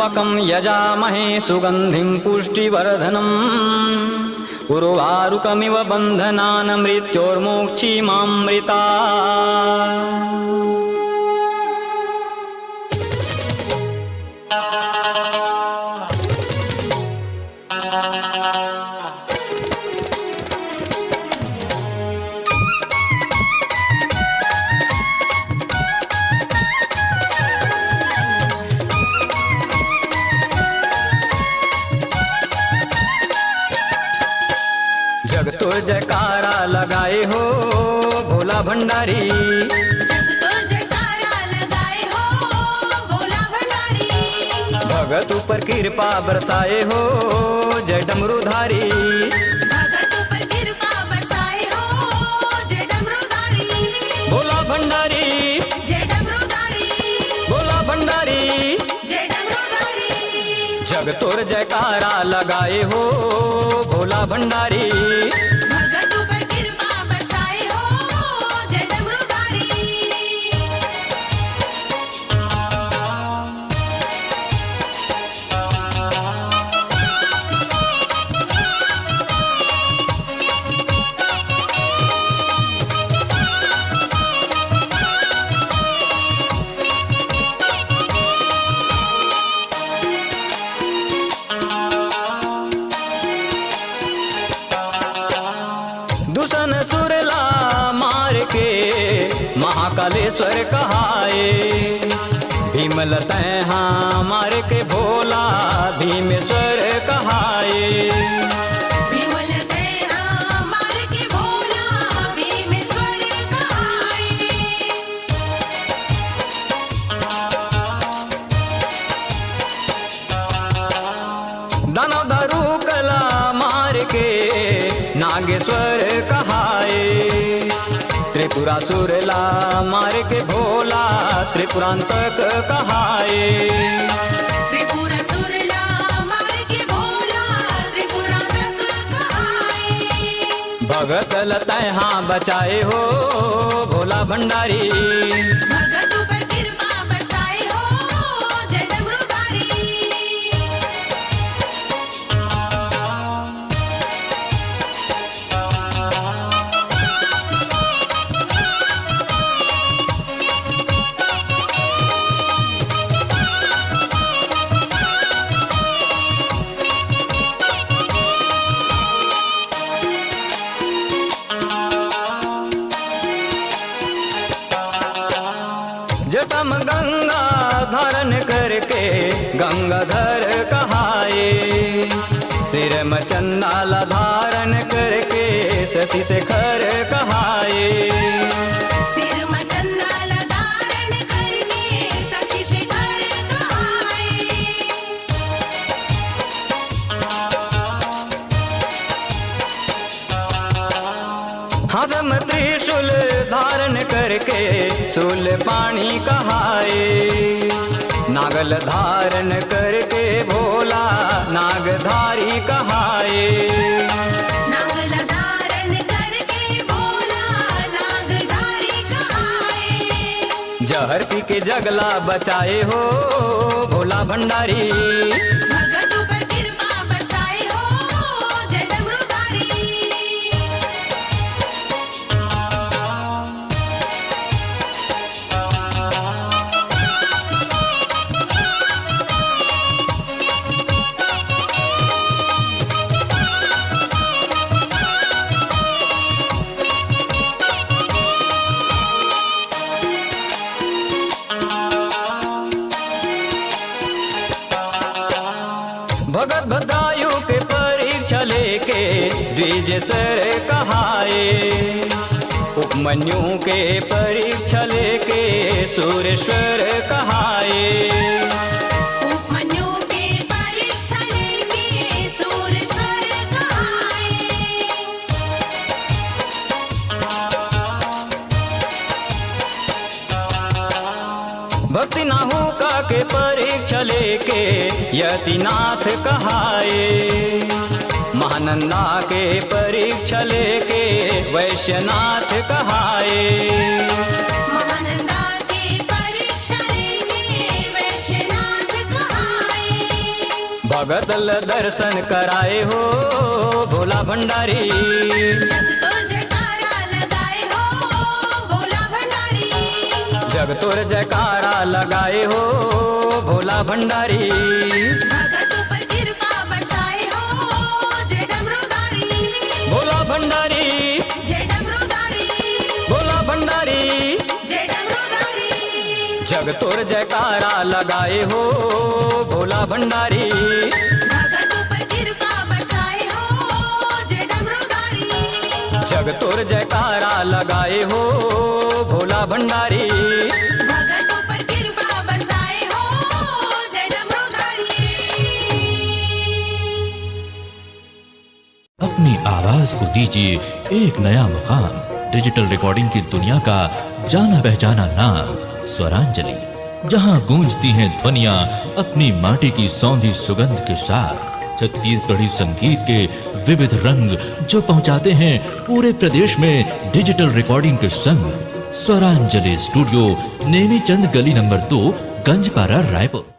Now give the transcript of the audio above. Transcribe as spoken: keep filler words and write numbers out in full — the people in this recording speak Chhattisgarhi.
त्र्यम्बकं यजामहे सुगन्धिं पुष्टिवर्धनम्। उर्वारुकमिव बन्धनान् मृत्योर्मुक्षीमामृतात्। जग तोर जयकारा लगाए हो भोला भंडारी। जग तोर जयकारा लगाए हो भोला भंडारी। भगत ऊपर कृपा बरसाए हो जय डमरूधारी। भगत ऊपर कृपा बरसाए हो जय डमरूधारी। भोला भंडारी। जय डमरूधारी। भोला भंडारी। जय डमरूधारी। जग तोर जयकारा लगाए हो भोला भंडारी। भगत ऊपर कृपा बरसाए हो जय डमरूधारी। दूषण सुर ला मार के महाकालेश्वर कहाए। भीम ल तैं हा मार के भोला भीमेश्वर कहाए। भीम ल तैं हा मार के भोला भीमेश्वर कहाए। दानव दारुक ला मार के नागेश्वर कहाए। त्रिपुरासुर ला मार के भोला त्रिपुरांतक कहाए। त्रिपुरासुर ला मार के भोला त्रिपुरांतक कहाए। भगत ल तैं हा बचाए हो भोला भंडारी। भगत ऊपर कृपा बरसाए हो जय डमरूधारी। जटा म गंगा धारण करके गंगाधर कहाए। सिर म चंदा ला धारण करके शशि शेखर कहाए। सिर म चंदा ला धारण करके शशि शेखर कहाए। हाथ म त्रिशूल धारण करके शूलपाणि कहाए। नाग ल धारण करके भोला नागधारी कहाए। नाग ल धारण करके भोला नागधारी कहाए। जहर पी के जग ला बचाए हो भोला भंडारी। भगत ऊपर कृपा बरसाए हो जय डमरूधारी। भगत भद्रायु के परीक्षा लेके द्विजेश्वर कहाए। उपमन्यु के परीक्षा लेके सुरेश्वर कहाए। उपमन्यु के परीक्षा लेके सुरेश्वर कहाए। भक्ति नाहुका के परीक्षा लेके यतिनाथ कहाए। महानंदा के परीक्षा लेके वैश्यनाथ कहाए। महानंदा के परीक्षा लेके वैश्यनाथ कहाए। कतल दर्शन कराए हो भोला भंडारी। जग तोर जयकारा लगाए हो भोला भंडारी। जग तोर जयकारा लगाए हो भोला भंडारी। भगत ऊपर कृपा बरसाए हो जय डमरूधारी। भोला भंडारी। जय डमरूधारी। भोला भंडारी। जय डमरूधारी। जग तोर जयकारा लगाए हो भोला भंडारी। भगत ऊपर कृपा बरसाए हो जय डमरूधारी। जग तोर जयकारा लगाए हो भोला भंडारी। भगत ऊपर कृपा बरसाए हो जय डमरूधारी। अपनी आवाज को दीजिए एक नया मुकाम। डिजिटल रिकॉर्डिंग की दुनिया का जाना पहचाना नाम स्वरांजलि, जहां गूंजती हैं ध्वनियां अपनी माटी की सौंधी सुगंध के साथ। छत्तीसगढ़ी संगीत के विविध रंग जो पहुंचाते हैं पूरे प्रदेश में डिजिटल रिकॉर्डिंग के संग। स्वरांजलि स्टूडियो, नेमीचंद गली नंबर दो, गंजपारा, रायपुर।